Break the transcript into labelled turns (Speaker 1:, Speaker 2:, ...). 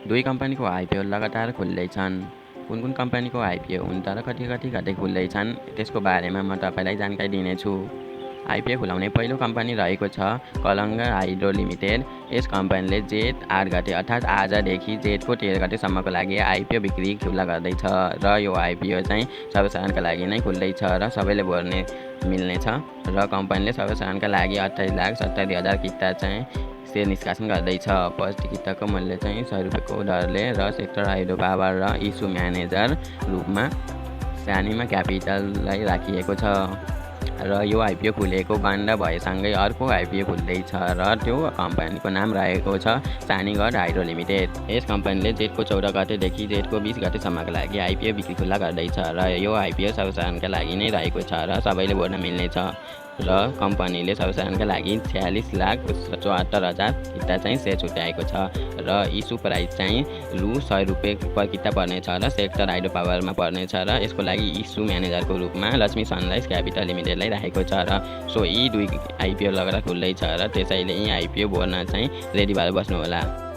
Speaker 1: दुई कम्पनीको आइपिओ लगातार खुल्दैछन्। कुन कम्पनीको आइपिओ हुन् तर कति घटे खुल्दैछन् त्यसको बारेमा म तपाईँलाई जानकारी दिनेछु। आइपिओ खुलाउने पहिलो कम्पनी रहेको छ कलङ्ग हाइड्रो लिमिटेड। यस कम्पनीले जेठ 8 गते अर्थात् आजदेखि जेठको 13 गतेसम्मको लागि आइपिओ बिक्री खुला गर्दैछ र यो आइपिओ चाहिँ सर्वसाधारणका लागि नै खुल्दैछ र सबैले भर्ने मिल्नेछ र कम्पनीले सर्वसाधारणका लागि 28,70,000 किता चाहिँ सेयर निष्कासन गर्दैछ। प्रति किताको मूल्य चाहिँ 100 रुपियाँको दरले र सेक्टर हाइड्रो पावर र इस्यु म्यानेजर रूपमा सानीमा क्यापिटललाई राखिएको छ र यो आइपिओ खुलेको बन्द भएसँगै अर्को आइपिओ खुल्दैछ र त्यो कम्पनीको नाम रहेको छ सानीगढ हाइड्रो लिमिटेड। यस कम्पनीले जेठको 14 गतेदेखि जेठको 20 गतेसम्मका लागि आइपिओ बिक्री खुला गर्दैछ र यो आइपिओ सर्वसाधारणका लागि नै रहेको छ र सबैले भर्न मिल्नेछ र कम्पनीले सर्वसाधारणका लागि 46,74,000 किता चाहिँ सेयर छुट्याएको छ र इस्यु प्राइस चाहिँ रु 100 रुपियाँ पर किता पर्नेछ र सेक्टर हाइड्रो पावरमा पर्नेछ र यसको लागि इस्यु म्यानेजरको रूपमा लक्ष्मी सनराइज क्यापिटल लिमिटेडलाई राखेको छ र सो यी दुई आइपिओ लगातार खुल्दैछ र त्यसैले यी आइपिओ भर्न चाहिँ रेडी भएर बस्नुहोला।